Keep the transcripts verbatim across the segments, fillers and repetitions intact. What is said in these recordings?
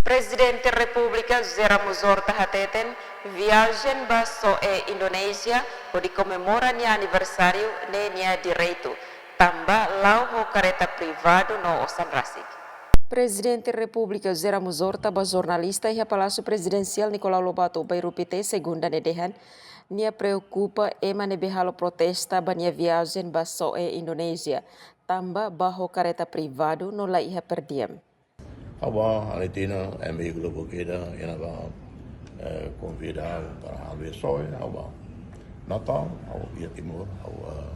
Prezidente Repúblika José Ramos Horta hateten, viajen ba SOE Indonézia hodi komemora nia aniversáriu ne'e nia direitu, tanba la'o ho kareta privadu no osan rasik. Prezidente Repúblika José Ramos Horta ba jornalista iha Palásiu Prezidensiál Nicolau Lobato, Bairru Pité, Segunda ne'e dehan, nia preokupa ema ne'ebé halo protesta ba nia viajen ba SOE Indonézia, tanba ba ho kareta privadu no la iha perdiam. Ha'u ba Argentina, amigu lubuk ida, iha ne'ebá, eh, konvida para halo SOE, ha'u ba. Natal, ha'u iha Timor, ha'u, eh,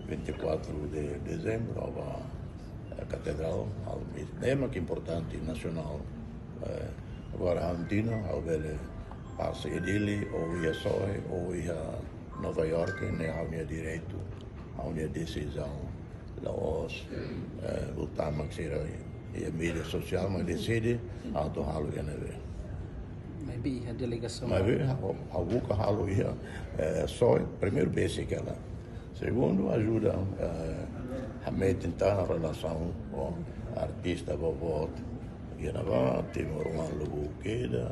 vinte e quatro de dezembro, ha'u ba, eh, Katedrál, ha'u ba, ne'e mak importante nasionál. Eh, agora Argentina, ha'u bele pasa iha Dili, ou iha SOE, ou iha Nova York, ne'e ha'u-nia direitu, ha'u-nia desizaun. La'ós, eh, ultima sira iha mídia sosiál, mas deside atu halo iha ne'ebé. Maibé iha delegasaun. Maibé ha'u, ha'u buka halo iha, eh, SOE, primeiru besik hela. Segundu, ajuda, eh, hametin tan relasaun ho artista boboot iha ne'ebá, timoroan lubuk ida.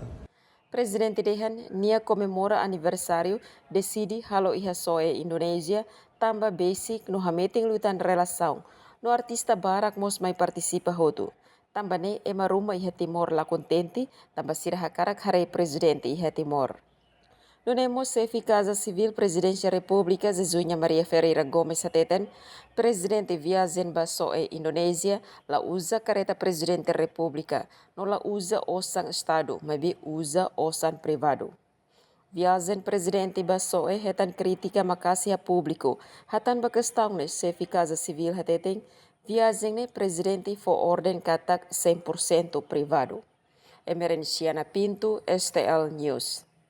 Prezidente dehan, nia komemora aniversáriu, deside halo iha SOE Indonézia, tanba besik no hametin liután relasaun, no artista barak mós mai partisipa hotu. Tanba ne'e ema ruma iha Timor la kontente, tanba sira hakarak haree prezidente iha Timor. Nune'e mós Xefe Kaza Sivíl Prezidénsia Repúblika, Zezuña Maria Ferreira Gomes hateten, prezidente viajen ba SOE Indonézia, la uza kareta Prezidente Repúblika, no la uza osan Estadu, maibé uza osan privadu. Viajen prezidente ba SOE hetan krítika maka'as iha públiku. Hatán ba kestaun ne'e, Xefe Kaza Sivíl hateten, viajen ne'e prezidente fó orden katak cem por cento privadu. Emerenciana Pinto, S T L News.